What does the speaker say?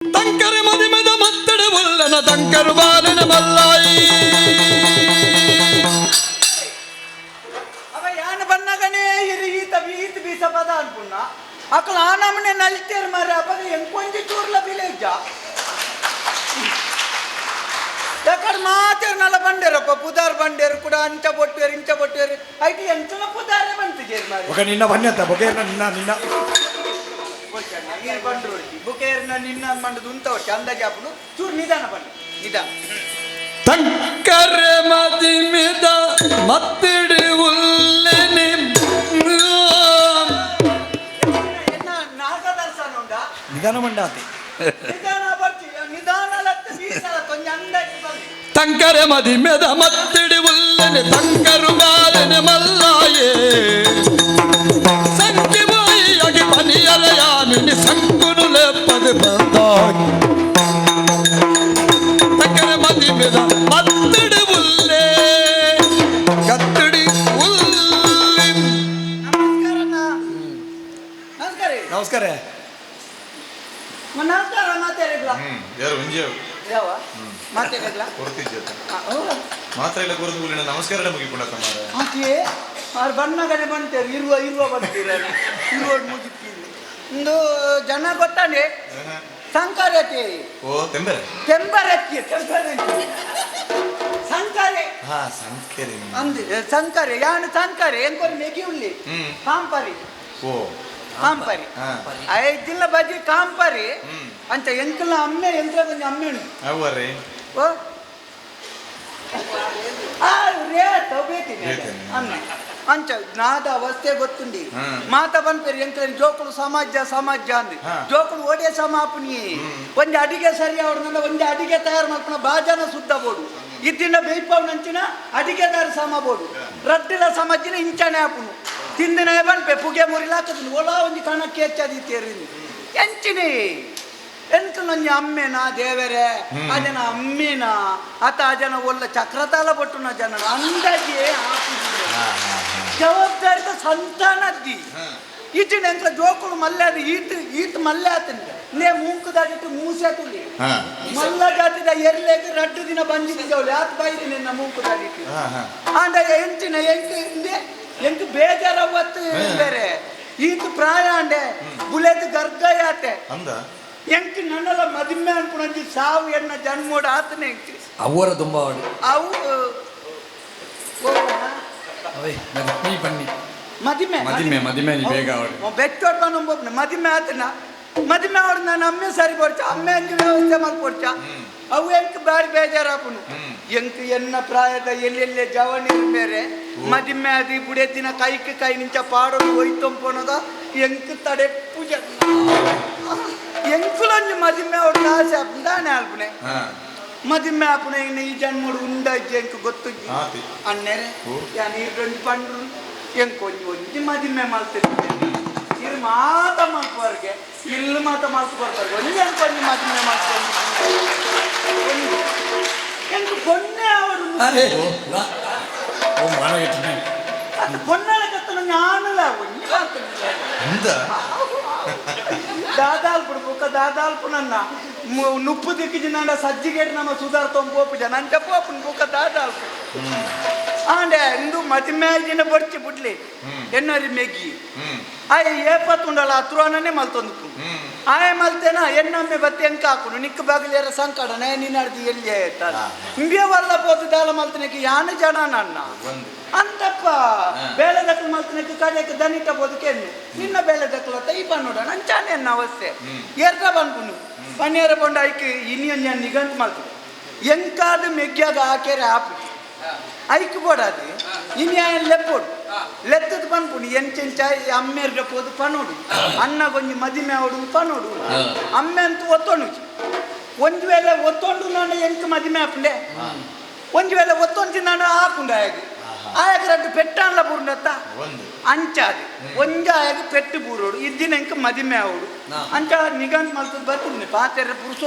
ತಂಕರೆ ಮದಿಮೆದ ಮತ್ತಡೆ ಒಲ್ಲನ ತಂಕರು ಬಾಲನ ಮಲ್ಲಾಯಿ. ಅವ ಯಾನ ಬನ್ನಗನೇ ಇರು ಈತ ಈತ ಬೀಸ ಪದ ಅನ್ಪುಣ್ಣ ಅಕಲ ಆ ನಮನೆ ನಲಿತೇರು ಮಾರೆ. ಅಪಗ ಎಂಕೊಂಜಿ ಚೂರ್ಲ ಬಿಲೇಜ ಯಾಕಡೆ ಮಾತೇರು ನಲ್ಲ ಬಂಡೇರಪ್ಪ. ಪುದಾರ್ ಬಂಡೇರು ಕೂಡ ಅಂಚ ಬೊಟ್ಟುವೇರು, ಇಂಚ ಬೊಟ್ಟುವೇರು. ಐತಿ ಎಂಚನ ಪುದಾರೆ ಬಂತು ಜೇರ್ ಮಾರೆ. ఒక ನಿನ್ನ ಬನ್ನಿ ಬೊಗೆ ನಿನ್ನ ನಿನ್ನ. ನೀರು ಬಂಡ್ರು ಬುಕೇರ್ನ ನಿನ್ನ ಮಂಡದು ಉಂತ ಹೊಟ್ಟೆ ಅಂದಾಜು ಹಾಪುನು. ಚೂರು ನಿಧಾನ ಬನ್ನಿ, ನಿಧಾನ. ತಂಕರೆ ಮದಿಮೆದ ಮತ್ತಡೆ ಉಲ್ಲನೆ. ಎನ್ನ ನಾಗದರ್ಶನ ಉಂಡಾ? ನಿಧಾನ ಮಂಡಾತಿ. ನಿಧಾನ ಬರ್ತಿ, ನಿಧಾನ ಲತ್ತ ಬೀಸಲ ಕೊಂಚ ಅಂದಾಜು ಬನ್ನಿ. ತಂಕರೆ ಮದಿಮೆದ ಮತ್ತಡಿ ಉಲ್ಲನೆ ತಂಕರು ಬಾಲನ ಮಲ್ಲಾಯೇ. ಸಂಕಿ ಬಾಯಿಯಾಗಿ ಪನಿಯಲಯಾನಿನಿ ಸಂಕುನು ಲೆಪ್ಪದೆ ಬಂದಾಗಿ. ತಂಕರೆ ಮದಿಮೆದ ಮತ್ತಡಿ ಉಲ್ಲೆ ಕತ್ತಡಿ ಉಲ್ಲೆ. ನಮಸ್ಕಾರ ಅಣ್ಣ. ನಮಸ್ಕಾರ ರೀ. ನಮಸ್ಕಾರ. ನಮಸ್ಕಾರ ಮಾತಾಡಿದ್ಲ. ಯಾರು ಒಂಜಿ. ಯಾವ ಮಾತಾಡಿದ್ಲ? ಕೊರತಿದ್ದ ಮಾತ್ರ ಇಲ್ಲ, ಕೊರದು ಕೂಲಿನ ನಮಸ್ಕಾರ ಮುಗಿಪುಂಡ ತಮಾರ. ಆಕೆ ಅವ್ರು ಬಣ್ಣಗಡೆ ಬಂತೇರು ಇರುವ ಇರುವ ಬಂತೀರ ಇರುವ ಮುಗಿತೀನಿ. ಇಂದು ಜನ ಗೊತ್ತಾನೆ ಸಂಕರತಿ. ಓ ತೆಂಬರೆ. ಕೆಂಬರತ್ತಿ, ಕೆಂಬರತ್ತಿ ಸಂಕರೆ. ಹಾ, ಸಂಕೆರೆ. ಅಂದ್ ಸಂಕರೆ, ಯಾನು ಸಂಕರೆ ಎಂಕೊರಿ ಮೆಗಿ ಉಳ್ಳಿ. ಕಾಂಪರಿ. ಓ. ಕಾಂಪರಿ. ಐದಿಲ್ಲ ಬಜಿ ಕಾಂಪರಿ. ಅಂಚ ಎಂಕಲ್ನ ಅಮ್ಮೆ ಎಂತ್ರ ಕೊಂಚ ಅಮ್ಮೆ ಉಂಟು. ಅವ್ವರೇ. ಓ ಆ ರೇಟ್ ಬೇತೀನಿ. ಬೇತೀನಿ. ಅನ್ನ ಅಂಚ ನಾದ ಅವಸ್ಥೆ ಗೊತ್ತುಂಡಿ. ಮಾತ ಪನ್ಪೇರು ಎಂಕ್ಲೆನ್ ಜೋಕುಲು ಸಮಾಜ ಸಮಾಜ ಅಂದ್. ಜೋಕುಲು ಓಡೆ ಸಮಾಪುನಿ. ಒಂಜಿ ಅಡಿಗೆ ಸರಿ ಅವಡ್ನಂಡ ಒಂಜಿ ಅಡಿಗೆ ತಯಾರು ಮಲ್ಪುನ ಬಾಜನ ಸುದ್ದ ಬೋಡು. ಇತ್ತಿನ ಬೇಯ್ಪವನಂಚಿನ ಅಡಿಗೆದಾರ ಸಮ ಬೋಡು. ರಡ್ಡಿಲ ಸಮಾಜಿನ ಇಂಚನೆ ಆಪುನು. ತಿಂದಿನ ಪನ್ಪೆ ಪುಗೆ ಮುರಿಲಾಕುದು. ಒಲಾ ಒಂಜಿ ಕಣಕ್ಕೆ ಹೆಚ್ಚಾದಿತ್ತೇರಿ ಎಂಚಿನಿ ಎಂಕುಲೊಂಜಿ ಅಮ್ಮೆನಾ ದೇವರೇ? ಅಜನ ಅಮ್ಮಿನ ಅತ ಅಜನ ಒಲ್ಲ ಚಕ್ರತಾಲ ಪಟ್ಟುನ ಜನ ಅಂದಾಜೆ ಜವಾಬ್ದಾರಿತ ಸಂತಾನದ್ದಿ. ಇಚಿನ ಎಂಕ್ಲ ಜೋಕುಲು ಮಲ್ಲೆ ಅದು ಈತ್ ಈತ್ ಮಲ್ಲೆ ಆತನ ನೇ ಮೂಂಕುದಾಟಿಟ್ಟು ಮೂಸೆ ತುಲಿ. ಮಲ್ಲ ಜಾತಿದ ಎರ್ಲೆಗ್ ರಡ್ಡು ದಿನ ಬಂಜಿದ್ದು ಆತ್ ಬೈರಿ ನಿನ್ನ ಮೂಂಕುದಾಟಿಟ್ಟು. ಹಾ ಹಾ ಆಂಡ ಎಂಚಿನ ಎಂಕ್ ಇಂದೆ ಎಂಕ್ ಬೇಜಾರವತ್ತು ಬೇರೆ ಈತ್ ಪ್ರಾಯ ಅಂಡೆ ಬುಲೆದ್ ಗರ್ಗಯಾತೆ. ಅಂದ. ಎಂಕ್ ನನ್ನಲ ಮದಿಮೆ ಅನ್ಪುಣಂಜಿ ಸಾವು ಎನ್ನ ಜನ್ಮೋಡ ಆತನೆ ಎಂಕ್. ಅವ್ವರ ತುಂಬ ಅವಳು. ಅವು ಅವೇ ನೀ ಬನ್ನಿ. ಮದಿಮೆ. ಮದಿಮೆ ಮದಿಮೆ ನೀ ಬೇಗ ಅವಳು. ಬೆಟ್ಟೋಡ್ ಬಂದು ಮದಿಮೆ ಆತನ ಮದಿಮೆ ಅವ್ರು ನಾನು ಅಮ್ಮೆ ಸರಿ ಕೊಡ್ಚ, ಅಮ್ಮೆ ಅಂಜು ವ್ಯವಸ್ಥೆ ಮಾಡ್ಕೊಡ್ಚ. ಅವು ಎಂಕ್ ಬಾರಿ ಬೇಜಾರಾಪುನು. ಎಂಕ್ ಎನ್ನ ಪ್ರಾಯದ ಎಲ್ಲೆಲ್ಲೆ ಜವನಿ ಬೇರೆ ಮದಿಮೆ ಅದು ಬುಡೆ ದಿನ ಕೈಕ್ ಕೈ ನಿಂಚ ಪಾಡೋದು ಒಯ್ತೊಂಪೊನದ ಎಂಕ್ ತಡೆ ಪೂಜೆ. ಎಂಕುಲೊಂಜಿ ಮದಿಮೆ ಅವ್ರ ಆಸೆ ಆಪುನ ದಾನೆ ಆಲ್ಪುನೆ. ಮದಿಮೆ ಆಪುನ ಇನ್ನು ಈ ಜನ್ಮಡು ಉಂಡಾಜ್ಜಿ ಎಂಕ್ ಗೊತ್ತುಜ್ಜಿ. ಆತಿ. ಅಣ್ಣೆರೆ. ಓ. ಯಾನ್ ಈರೊಂಜಿ ಪಂಡ್ರು ಎಂಕ್ ಒಂಜಿ ಒಂಜಿ ಮದಿಮೆ ಮಲ್ತಿದ್ದೆ. ಇರು ಮಾತ ಮಲ್ಪುವರ್ಗೆ ಇಲ್ಲು ಮಾತ ಮಲ್ತು ಕೊಡ್ತಾರೆ. ಒಂಜಿ ಎಂಕ್ ಒಂಜಿ ಮದಿಮೆ ಮಲ್ತು ಒಂಜಿ ಎಂಕ್ ಪೊಣ್ಣೆ ಅವರು. ಓ ಮಾನಗೆಟ್ಟಿನಿ. ಅದು ಪೊಣ್ಣನ ಕತ್ತನ ಜ್ಞಾನಲ ಒಂಜಿ ಮಾತುಂಡು. ಅಂದ. ದಾದಾಲ್ಪುಡು ಬುಕ್ಕ ದಾದಾಲ್ಪು ನನ್ನ ನುಪ್ಪು ದಿಕ್ಕಿಜಿನಾಂಡ ಸಜ್ಜಿಗೇಡು ನಮ್ಮ ಸುಧಾರ್ ಪೋಪು ಜನ ಅಂಚ ಪೋಪುನ್ ಬುಕ್ಕ ದಾದಾಲ್ಪು ಆಂಡೆ ಇಂದು ಮದಿಮೆ ದಿನ ಬಡ್ಚಿ ಬುಡ್ಲಿ ಎನ್ನರಿ ಮೆಗ್ಗಿ. ಆಯೆ ಏಪತ್ತುಂಡಲ ಅತ್ರುವನೇ ಮಲ್ತೊಂದು. ಆಯೆ ಮಲ್ತೇನ ಎನ್ನೊಮ್ಮೆ ಬತ್ತಿ ಎಂಕ ಹಾಕುನು ನಿಕ್ಕ ಬಾಗಿಲೇರ ಸಂಕಡ ನೇ ನಿನ್ನಡ್ದು ಎಲ್ಲಿ ಆಯ್ತಾರ. ಇಂಬೆ ವಲ್ಲ ಪೋತು ದಾಲ ಮಲ್ತನಕ್ಕೆ ಯಾನು ಜನ ನನ್ನ. ಒಂದು. ಅಂತಪ್ಪ. ಬೇಳೆ ದಕ್ಕಲು ಮಲ್ತನಕ್ಕೆ ಕಡೆಗೆ ದನಿಟ ಬೋದಕ್ಕೆ ನಿನ್ನ ಬೇಳೆ ದಕ್ಕಲತ್ತ ಈ ಬನ್ನೋಡ ನಂಚಾನೆ ಎನ್ನ ಅವಸ್ಥೆ ಏರ್ತ ಬನ್ಪುನು ಪನ್ನೀರ ಬೊಂಡ ಐಕ್ ಇನಿ ಒಂಜಿ ನಿಘಂಟು ಮಲ್ತು ಎಂಕಾದ ಮೆಗ್ಯಾಗ ಹಾಕ್ಯಾರೆ ಆಪು ಐಕ್ ಬೋಡಾದು ಇನಿ ಆಯನ್ ಲೆಪ್ಪೋಡು ಲೆತ್ತದ ಪನ್ಪುಂಡು ಎಂಚೆಂಚ ಅಮ್ಮೇರ್ಗ ಪೋದು ಪನೋಡು ಅಣ್ಣ ಕೊಂಜಿ ಮದಿಮೆ ಅವಡು ಪನೋಡು. ಅಮ್ಮೆ ಅಂತೂ ಒತ್ತೊಂಡು ಒಂಜಿ ವೇಳೆ ಒತ್ತೊಂಡು ನಾನು ಎಂಕ್ ಮದಿಮೆ ಆಪುಂಡೆ. ಒಂಜಿ ವೇಳೆ ಒತ್ತೊಂಜಿ ನಾನು ಆಪುಂಡು ಆಯಾಗ ಆಯಾಗ ರಡ್ಡು ಪೆಟ್ಟಾನ್ಲ ಬೂರ್ನತ್ತ. ಒಂದು. ಅಂಚಾದು ಒಂಜಾಯಾಗ ಪೆಟ್ಟು ಬೂರೋಡು ಇದ್ದಿನ ಎಂಕ್ ಮದಿಮೆ ಅವಡು ಅಂಚ ನಿಘಂಟು ಮಲ್ತದ ಬರ್ತೀನಿ ಪಾತೆರ ಪುರುಷ.